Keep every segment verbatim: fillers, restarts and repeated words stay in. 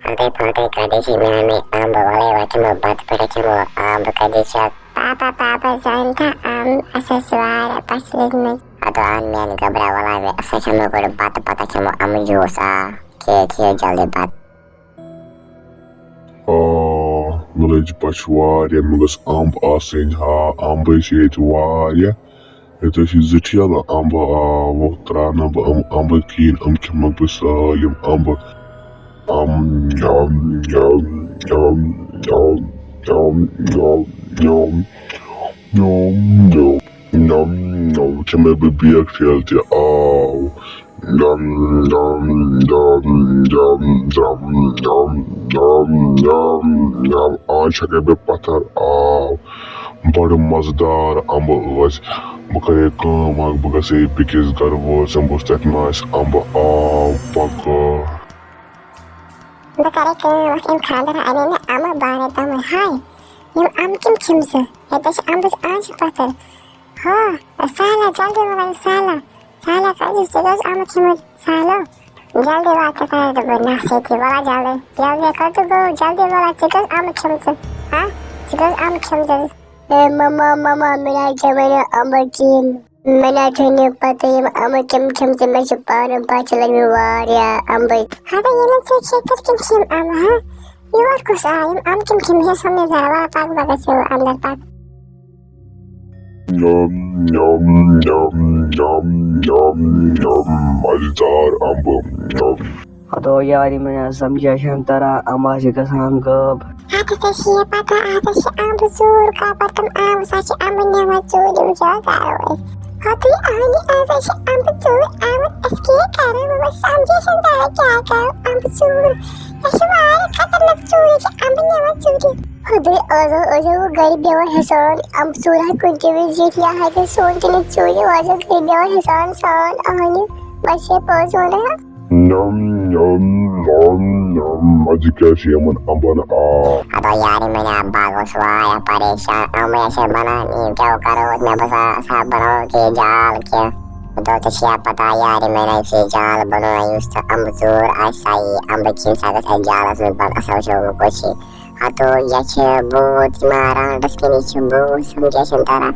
پھٹے پھٹے کَتہِ چھِ میٛانہِ اَمبہٕ؟ وَلَے وۄنۍ کھٮ۪مو بَتہٕ، پٮ۪ٹھٕ کھٮ۪مو اَمبہٕ۔ کَتہِ چھِ؟ پاپا، پاپا، زَن تھا اَمب، اَسہِ ٲسۍ واریاہ پَژھ لٔجمٕتۍ۔ اَدٕ اَن میٛانہِ گَبرا، وَلَے وۄنۍ أسۍ کھٮ۪مو گۄڈٕ بَتہٕ، پَتہٕ کھٮ۪مو اَمبہٕ جوٗس۔ آ، کھیٚیِو، کھیٚیِو جلدی بَتہٕ۔ آ، مےٚ لٔج پَژھ واریاہ، مےٚ گٔژھ اَمب آسٕنۍ۔ آ، اَمبٕے چھِ ییٚتہِ واریاہ۔ ییٚتہِ حظ چھِ زٕ ٹھیلہٕ اَمبہٕ، آ، وۄنۍ ترٛاونہٕ بہٕ یِم اَمبہٕ کِہیٖنۍ، یِم کھٮ۪مہٕ بہٕ سٲلِم اَمبہٕ۔ اَم، یَم، یَم، یَم، یَم، یَم، یَم، یَم، یَم، یَم، یَم، یَم، یَم، کھٮ۪مَے بہٕ بیٛاکھ ٹھیلہٕ تہِ، آو۔ یَم، یَم، یَم، یَم، یَم، یَم، یَم، یَم، یَم، یَم، آز چھَکَے بہٕ پَتھر، آو۔ بڑٕ مزٕدار اَمبہٕ ٲسۍ۔ بہٕ کرے کٲم اکھ، بہٕ گژھے بیٚکِس گرٕ وٲژ، بہٕ وٕچھٕ تَتہِ ما آسہِ اَمبہٕ۔ آو پکہٕ۔ بہٕ کرے کٲم اکھ، أمۍ خانٛدارَن اَنے مےٚ اَمبہٕ، بہٕ اَنے تِمَے۔ ہاے، یِم اَمبہٕ کٔمۍ کھیٚمژٕ؟ ییٚتہِ چھِ اَمبٕچ آنٛچہِ پَتھر۔ ہا، سہلہ، جلدی وَن، سہلہ۔ سہلہ، کَتہِ چھِ؟ ژےٚ کیٛاہ اوس اَمبہٕ کھیوٚمُت؟ سہلو، جلدی وات، ژےٚ ترٛایے دوٚپمَے نَس ییٚتی، وَلہ جلدی۔ جلدی کر تہٕ گوٚو، جلدی وَلہ، ژےٚ کیٛاہ اوس اَمبہٕ کھیوٚمُت ژٕ؟ ہا؟ ژےٚ کیٛاہ اوس اَمبہٕ کھیوٚمُت ژٕ؟ اے مما، مما، مےٚ نہ کھیوٚو وۄنۍ اَمبہٕ کِہیٖنۍ۔ مےٚ نہ چھُنہٕ پَتہ یِم اَمبہٕ کٔمۍ کھیٚمٕژ، مےٚ چھِ پانہٕ پَژھِ لٔجمٕژ واریاہ اَمبٕکۍ۔ ہَتہٕ ییٚلہِ ژےٚ کھیٚتھ کِتھ کٔنۍ کھیٚم اَمبہٕ، ہا؟ یور کُس آو؟ یِم اَمبہٕ کٔمۍ کھیٚمٕتۍ؟ یَس وَن مےٚ ذرا، وَلہ پَکھ، بہٕ گژھٕ وۄنۍ اَندَر پَکھ۔ یَم، یَم، یَم، یَم، یَم، یَم، مَزٕدار اَمبہٕ، یَم۔ ہتو یار، یِمن آز سمجھا چھَنہٕ تران، اَمبہٕ چھِ گژھان غٲب۔ اَتھ ہسا چھِ یہِ پَتہ، اَتھ ہسا چھِ اَمبہٕ ژوٗر کَپر، تِم اَمبہٕ سا چھِ اَمبہٕ نِوان ژوٗرِ، وۄنۍ کیٛاہ کَرو أسۍ؟ ہتٕے اَہنہِ، اَز ہا چھِ اَمبہٕ ژوٗر آمٕتۍ، أسۍ کیٛاہ کَرو؟ وۄنۍ سمجھے چھَنہٕ تران، کیٛاہ کَرو؟ اَمبہٕ ژوٗر، یہِ چھِ واریاہ خطرناک ژوٗر، یہِ چھِ اَمبہٕ نِوان ژوٗرِ۔ خۄداے، آز آو، آز آو گرِ بیٚہوان حسان، اَمبہٕ ژوٗر ہا کُنہِ تہِ وِزِ یِتھ، یا ہا گژھِ سون تہِ نہٕ ژوٗرِ، آز آو گرِ بیٚہوان حسان سان، اَہنہِ، بس ہے پوٚز وَنان۔ نم، نم، نم، نم، مزٕ کیٛاہ چھُ یِمن اَمبَن آ۔ ہتو یارِ میٛانہِ آ، بہٕ گوس واریاہ پریشان، اَمبہٕ ٲسۍ بنان، یہِ کیٛاہ کرو، مےٚ باسان، سا بناوو کینٛہہ جال کینٛہہ۔ مےٚ دوٚپ، ژےٚ چھےٚ پتہ یارِ میٛانہِ، اَسہِ یہِ جال بنوو، یُس تہٕ اَمبہٕ ژوٗر آسہِ سا، یہِ اَمبہٕ کھیٚنۍ سا گژھِ اَسہِ جالَس منٛز بنٛد، اَسہِ وٕچھو وۄنۍ کُس چھِ۔ ہتو، یہِ چھِ بوٗت، یہِ ما رانٛٹَس کِنہٕ یہِ چھِ بوٗت، سمجھے چھُنہٕ تران۔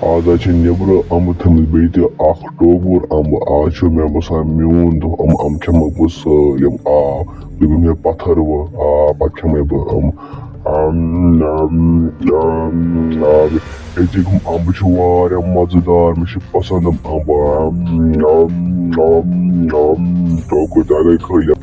آز حظ چھِ نیٚبرٕ اَمبہٕ تھٲومٕژ بیٚیہِ تہِ اَکھ ٹوٚبُر اَمبہٕ۔ آز چھُ مےٚ باسان میون دۄہ، یِم اَمبہٕ کھٮ۪مہٕ بہٕ سٲلِم۔ آ، دوٚپُن مےٚ پَتھَر وۄنۍ، آ، پَتہٕ کھٮ۪مَے بہٕ یِم۔ آم، آم، آم، آم۔ ییٚتِکۍ یِم اَمبہٕ چھِ واریاہ مَزٕدار، مےٚ چھِ پَسنٛد یِم اَمبہٕ۔ آم، آم، آم، آم۔ ٹوٚبُر تہِ گٔے خٲلی۔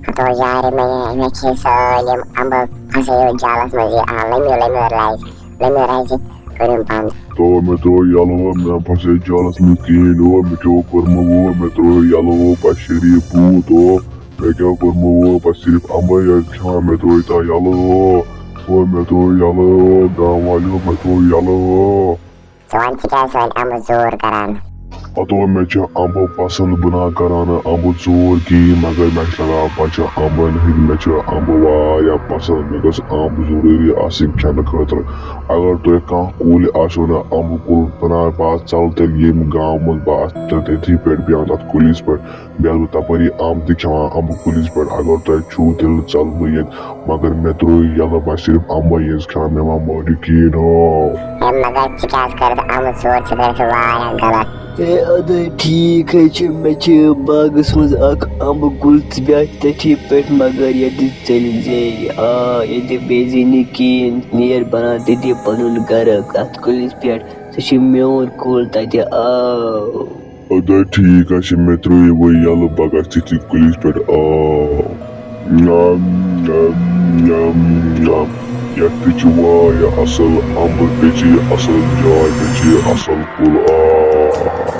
ہتو یارِ میٛانہِ، مےٚ کھے سٲلِم اَمبہٕ، پھسیو جالَس منٛز، یہِ آ، لٔمِو، لٔمِو رَزِ، لٔمِو رَزِ، کٔرِم بنٛد۔ تو مےٚ ترٛوو یَلہٕ وۄنۍ، مےٚ پھسے جالَس منٛز کِہیٖنۍ وۄنۍ، مےٚ کیٛاہ کوٚرمُت وۄنۍ، مےٚ ترٛوو یَلہٕ وۄنۍ، بس شریٖف بوٗت او، مےٚ کیٛاہ کوٚرمُت وۄنۍ، بس صرف اَمبَے یٲتۍ کھٮ۪وان، مےٚ ترٛوو یوٗتاہ یَلہٕ او، او، مےٚ ترٛوو یَلہٕ او، گام والیو، مےٚ ترٛوو یَلہٕ او۔ ژٕ وَن، ژٕ کیٛازِ چھُ وۄنۍ اَمبہٕ ژوٗر کران؟ ہتو، مےٚ چھِ اَمبہٕ پسنٛد، بہٕ نہ کران نہٕ اَمبہٕ ژوٗر کِہیٖنۍ، مگر مےٚ چھِ لگان پَتہٕ چھِ اَمبَن ہٕنٛدۍ، مےٚ چھِ اَمبہٕ واریاہ پسنٛد، مےٚ گٔژھ اَمب ضروٗری آسٕنۍ کھٮ۪نہٕ خٲطرٕ۔ اگر تۄہہِ کانٛہہ کُلۍ آسیو نہ اَمبہٕ کُل، بہٕ نہ، بہٕ آسہٕ ژَلہٕ تیٚلہِ ییٚمہِ گامہٕ منٛز، بہٕ آسہٕ تٔتھی پٮ۪ٹھ بیٚہوان تَتھ کُلِس پٮ۪ٹھ۔ بیٚیہِ آسہٕ بہٕ تَپٲری اَمب تہِ کھٮ۪وان، اَمبہٕ کُلِس پٮ۪ٹھ۔ اگر تۄہہِ چھُو، تیٚلہِ ژَلہٕ بہٕ ییٚتہِ۔ مگر مےٚ ترٛوو یَلہٕ، بہٕ صرف اَمبَے یٲژ کھٮ۪وان، مےٚ ما مٲرِو کِہیٖنۍ ہو۔ ہے، مگر ژٕ کیٛازِ کٔرٕتھ اَمبہٕ ژوٗر؟ ژٕ کٔرٕتھ واریاہ غلط۔ ہے، اَدٕ ٹھیٖک حظ چھُ، مےٚ چھِ باغَس منٛز اَکھ اَمبہٕ کُل، ژٕ بیٚہہ تٔتھی پٮ۪ٹھ، مگر ییٚتہِ ژٔلۍ زے، آ، ییٚتہِ بیٚہزِ نہٕ کِہیٖنۍ، نیر بَناو تٔتی پَنُن گَرٕ اَتھ کُلِس پٮ۪ٹھ، سُہ چھُ میون کُل تَتہِ، آ۔ ادا ٹھیک ہا چھُ، مےٚ ترٛٲیِو وۄنۍ یَلہٕ، بہٕ گژھٕ تٔتھی کُلِس پٮ۪ٹھ۔ آ، نم، نم، نم، نم۔ یَتھ تہِ چھِ واریاہ اَصٕل اَمبہٕ، بیٚیہِ چھِ یہِ اَصٕل جاے، بیٚیہِ چھِ یہِ اَصٕل کُل۔ آ۔